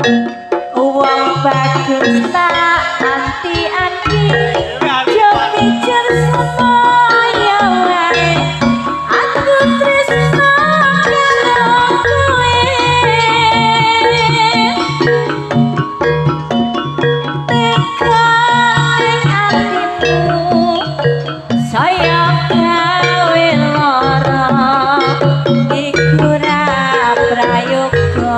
Wong bagus tak anti-anti, jo mikir semoyo wae. Aku tresno karo kowe. Teka ing atimu saya gawe lara, iku ra prayoga.